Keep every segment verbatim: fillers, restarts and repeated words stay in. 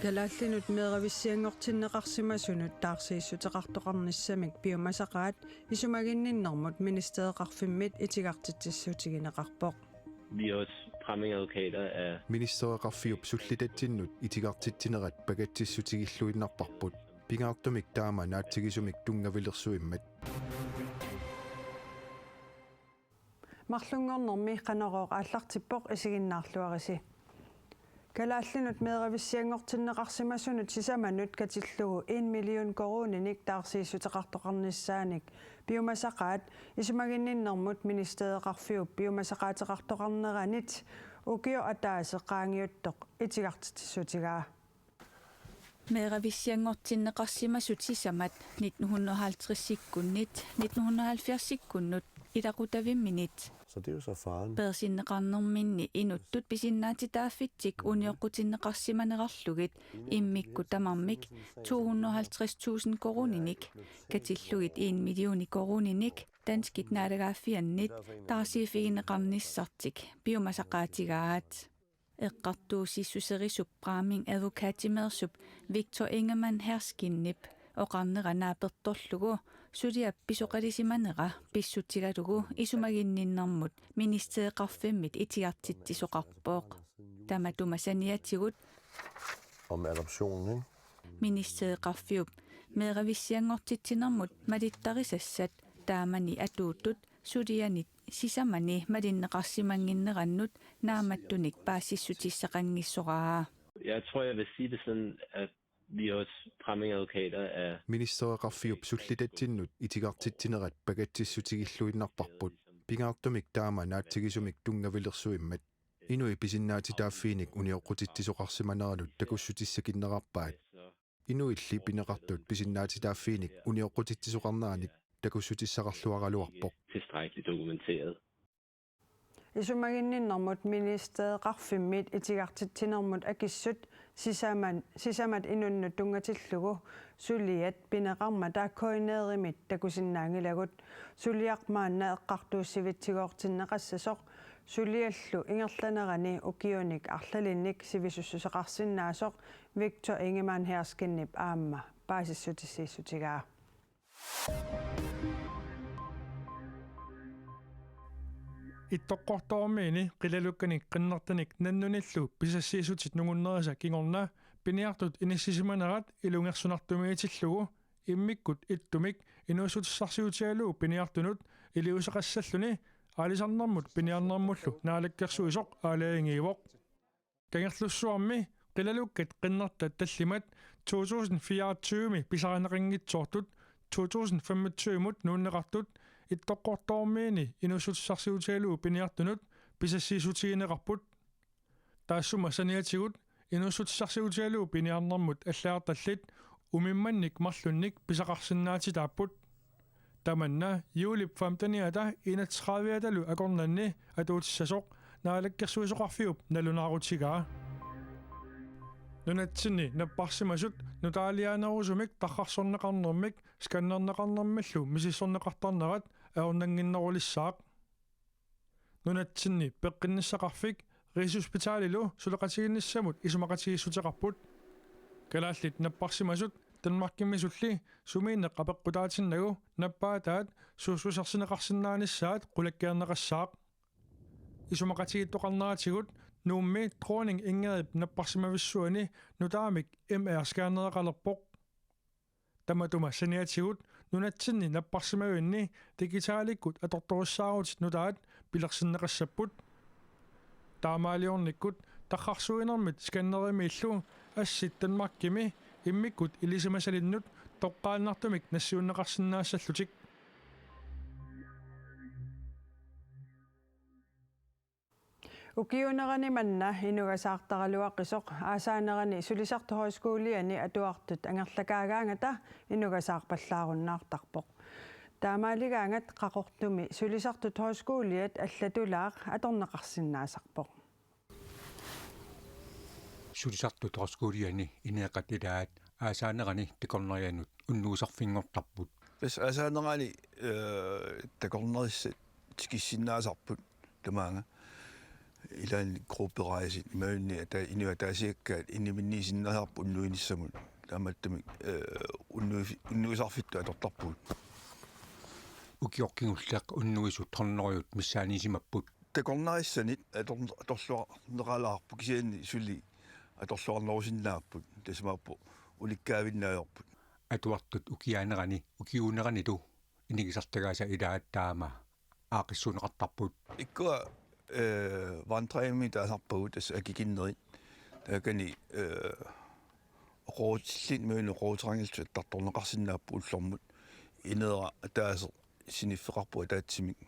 Kalaallinut meeravissianngortinneqarsimasunut taarsiissuteqartoqarnissamik piumasaqaat isumaginninnermut ministereqarfimmit itigartitsissutigineqarpoq. Vi er også fremmede advokater af Ministereqarfiup sullitatsinnut itigartitsinerat pakatsissutigilluinnarparput. Pingaartumik taama naatsigisumik tunngavilersuimmat. Marlunngornermi Qanorooq aallartippoq, isiginnaarluarisi. Kalaallinut meeravissianngortinneqarsimasunut sisamanut katillugu en million koruuninik taarsiissuteqartoqarnissaanik piumasaqaat isumaginninnermut ministereqarfiup piumasaqaateqartoqarneranit ukioq ataaseq qaangiuttoq itigartitsissutigaa. Meeravissianngortinneqarsimasut sisamat nitten hundrede halvtredsikkunnit nitten hundrede halvfjerdsikkunnut ilaqutavimminit. Så det er jo så faren. Peersinneqarnerminni inuttut pisinnaatitaaffitsik unioqqutinneqarsimanerarlugit immikkut tamarmik to hundrede halvtreds tusind koruuninik katillugit en millioni koruuninik danskit naalagaaffiannit taarsiiffigineqarnissartik piumasaqaatigaat. Eqqartuussissuserisup Bramming advokatimeersup Victor Ingemann Herskinip oqarnera naapertorlugu suliap pisoqalisimanera pissutigalugu isumaginninnermut ministereqarfimmit itigartitsisoqarpoq. Tamatuma saniatigut Om adoptionen, ikke? Ministereqarfiup meeravissianngortitsinermut malittarisassat taamani atuuttut sulianit sisamani malinneqarsimannginnerannut naammattunik paasissutissaqanngissoraa. Jeg tror, jeg vil sige det sådan, at vi er også fremmede advokater af Ministereqarfiup sullitatsinnut itigartitsinerat pakatsissutigilluinnarparput. Pingaartumik taama naatsigisumik tunngavilersuimmat. Inuit pisinnaatitaaffiinik unioqqutitsisoqarsimaneranut takussutissaqarnerarpaat. Inuilli pineqartut pisinnaatitaaffiinik unioqqutitsisoqarneranik takussutissaqarluaraluarpoq. Tilstrækkeligt dokumenteret. Isumaginninnermut ministereqarfimmit itigartitsinermut akissut sisaman, sisamat inunnut tunngatillugu suliat pineqarmata K N R-imit takusinnaanngilagut. Suliaq maanna eqqartuussivitsigoortinneqassasoq suliallu ingerlanerani ukiunik arlalinnik sivisussuseqarsinnaasoq Victor Ingemann Herskinip aamma paasissutissiissutigaa. Ittoqqortoormiini qilalukkanik qinnartanik nannunillu pisassiissutit nungunnerisa kingorna piniartut inissisimanerat ilungersunartumiitillugu immikkut ittumik inuussutissarsiutigalugu piniartunut iliuuseqassalluni aalisarnermut piniarnermullu naalakkersuisoq aalajangiivoq. Kangerlussuarmi qilalukkat qinnartat tallimat to tusind fireogtyve-mi pisarineqanngitsoortut to tusind femogtyve-mut nuunneqartut Ittoqqortoormiini inuussutissarsiutigalugu piniartunut pisassiissutigineqarput. Taassuma saniatigut inuussutissarsiutigalugu piniarnermut allagartallit umimmannik marlunnik pisaqarsinnaatitaapput. Tamanna juulip femteniata enogtrediviatalu akornanni atuutissasoq naalakkersuisoqarfiup nalunaarutigaa. Nunatsinni napparsimasut nutaaliaanerusumik tarrarsorneqarnermik scannerneqarnermillu misissorneqartarnerat ajornannginnerulissaaq. Nunatsinni peqqinnissaqarfik Rigshospitalilu suleqatigiinnissamut isumaqatigiissuteqarput. Kalaallit napparsimasut Danmarkimisulli sumiinneq apeqqutaatinnagu nappaataat suussusersineqarsinnaanissaat qulakkeerneqassaaq. Isumaqatigiittoqarneratigut Nuummi Dronning Ingridip napparsimavissuani nutaamik M R-scannereqalerpoq. Tamatuma saniatigut nunatsinni napparsimavinni digitalikkut atortorissaarutit nutaat pilersinneqassapput. Taamaaliornikkut tarrarsuinermit scannerimiillu assit Danmarkimi immikkut ilisimasalinnut toqqaannartumik nassiunneqarsinnaassallutik. Ukiuunerani manna inugasaartaraluaqisoq aasaanerani sulisartut højskoliani atuartut angerlakaagaangata inugasaarpallaarunnaartarpoq. Taamaaligaangat Qaqortumi sulisartut højskoliat allatulaaq atorneqarsinnaasarpoq. Sulisartut højskoliani ineeqatilaat aasaanerani takornarianut unnuisarfinngortarput. Tassa aasaanerani, eh, takornarissat tikissinnaasarput tamaanga. ilaanni grupperejsit imaluunniit ata-, inuit ataasiakkaat inniminniisinnaasarput unnuinissamut. Taamaattumik, eh, unnui-, unnuisarfittut atortarpugut. Ukioq kingulleq unnuisut hundredet missaaniissimapput. Takornarissanit ator-, atorluarneqalaarput kisianni suli atorluarnerusinnaapput. Tassa imaappoq ulikkaavinnut ajorput. Atuartut ukiaanerani ukiuuneranilu inigisartagaasa ilaat taama aaqqissuunneqartarput. Ikkua, eh, vandrehjemit taasarpagut tassa akikinnerit. Taakani, eh, oqorutillit imaluunniit oqoruteqanngillat attartorneqarsinnaapput ullormut. Inera ataaseq siniffeqarpoq ataatsimik.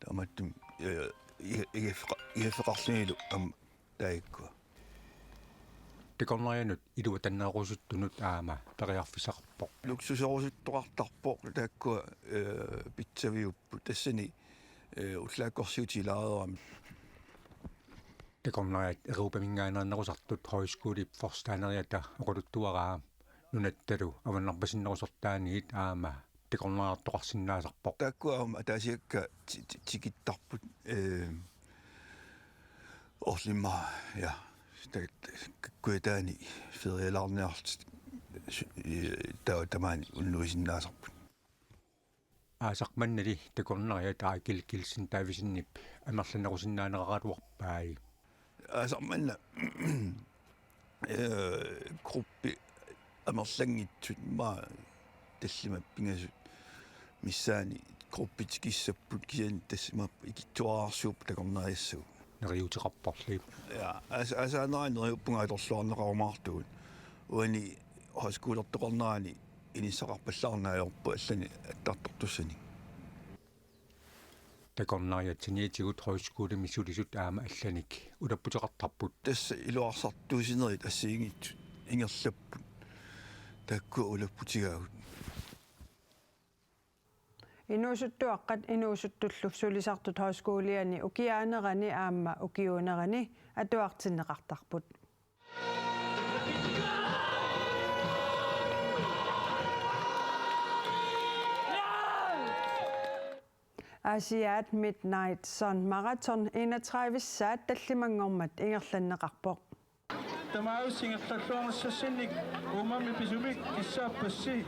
Taamaattumik, eh, iga-, igaffeqa-, igaffeqarlunilu aamma taakku. Takornarianut iluatannerusuttunut aamma periarfissaqarpoq. Luksuserusuttoqartarpoq taakkua, eh, pitsaviupput tassani, eh, ullaakkorsiutit ilaareeramik. Takornariat Europaminngaanneernerusartut højskolip forstanderiata oqaluttuaraa nunattalu avannarpasinnerusortaanit aamma takornariartoqarsinnaasarpoq. Taakkua aamma ataasiakkaat ti-, ti-, tikittarput, eh, orlimma, ja. Ta-, ta-, Kujataani ferialaarniarlutik su-, eh, taava tamaani unnuisinnaasarput. Aasaq mannali takornariat Eigil Kielsen Davidsenip amerlanerusinnaaneraluarpai. Aasaq manna, eh, gruppi amerlanngitsut immaqa tallimat pingasut missaani gruppit tikissapput kisianni tassa imaappoq ikittuararsuupput takornariassagut. Neriuuteqarporli. Ja, aas-, aasaanerani neriuppunga atorluarneqarumaartugut. Uani højskolertoqarnerani inissaqarpallaarneq ajorpoq allanik attartortussanik. Takornariat saniatigut højskolemi sulisut aamma allanik ulapputeqartarput. Tassa iluarsartuussinerit assigiinngitsut ingerlapput. Taakkua ulapputigaagut. Inuusuttuaqqat inuusuttullu sulisartut højskoliani ukiaanerani aamma ukiuunerani atuartinneqartarput. Asiaat Midnight Sun Marathon enogtredive-ssaat tallimanngormat ingerlanneqarpoq. Tamaasa ingerlalluarnissassinnik uummammi pisumik kissaappassi.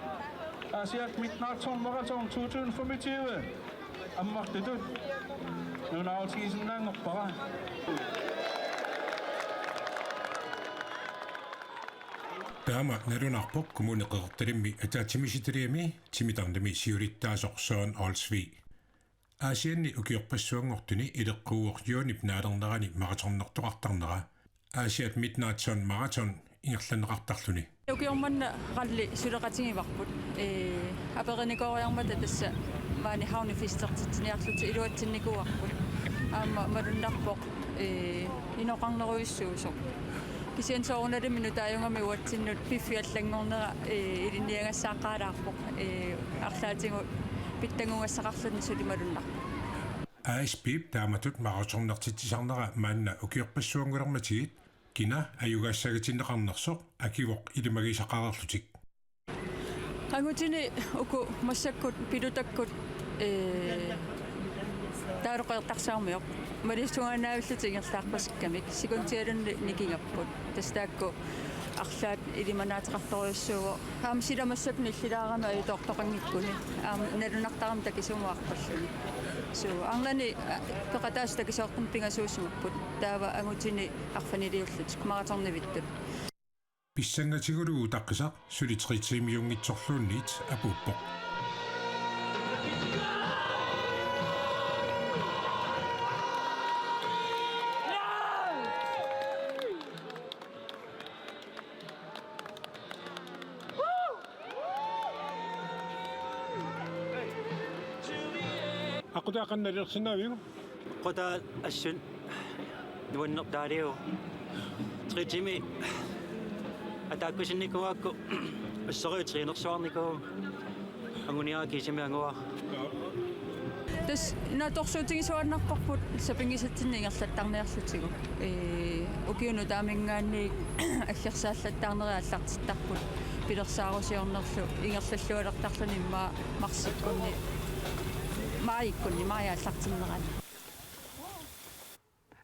Asiaat Midnight Sun Marathon to tusind femogtyve. Ammartutut nunarutigisinnaanngorpara. Taama nalunarpoq Kommune Qeqertalimmi ataatsimiititaliami timittarnami siulittaasoq Søren Olsvig. Aasianni ukiorpassuanngortuni ileqquuvoq juunip naalernerani marathonnertoqartarnera Asiaat Midnight Sun Marathon ingerlanneqartarluni. Ukioq manna rally suleqatigivarput. Ee, aperinikooriarmata tassa maani havnefestertitsiniarlutik iluatsinnikuuarput. Aamma malunnarpoq, ee, inoqarnerujussuusoq. Kisianni soorunalimi nutaajugami uatsinnut piffik allanngornera, ee, ilinniagassaaqqaalaarpoq. Ee, arlaatigut pitsanngukkassaqarluni suli malunnarpoq. A S P-p taamatut marathonnertitsisarnera maanna ukiorpassuanngulermatigit kina ajugaassagitinneqarnersoq akivoq ilimagisaqareerlutik. Angutini uku massakkut pilutakkut, ee, taaloqeertarsaarmioq. Malissugaannavillutik ingerlaaqqusikkamik. Sekundialuunniit nikingapput. Tassa taakku arlaat ilimanaateqartorujussuuvoq. Aamma sila massakkut nillilaarami ajutoortoqanngikkuni. Aamma nalunartarami takisuumik arpalluni. Suu, arnani, a, peqataasut takisoortumik pingasuusimapput. Taava angutini arfaniliullutik marathonivittut. Pissangatigulugu utaqqisaq suli tre tiimiunngitsorluunniit apuuppoq. Aqqutaaq qanoq nalilersinnaaviuk? Qutaa assut nuannertaaliu. Tre tiimi ataakkusunnikuugakku assoriup trænersuarnikuuvoq. Anguniagara kiisami anguara. Tassa naatsorsuutigisuaannarparput sapinngisatsinnik ingerlattarniarlutigu. Ee, ukiup nutaaminngaanniit aggersaallattaarnerit aallartittarput pilersaarusiornerlu ingerlallualertarluni immaqa marsikkunni, maajikkunni, maajip aallartinnerani.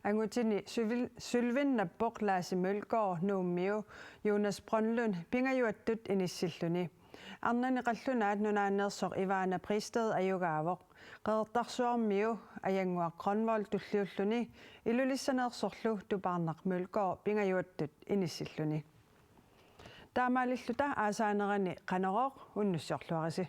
Angutini sylvin-, sylvinnappoq Laasi Mølgaard Nuummiu Jonas Brønlund pingajuattut inissilluni. Arnani qallunaat nunaanneersoq Ivana Priisted ajugaavoq. Qeqertarsuarmiu Ajannguaq Grønvold tulliulluni Ilulissaneersorlu Tupaarnaq Mølgaard pingajuattut inissilluni. Taamaalilluta aasaanerani Qanorooq unnussiorluarisi.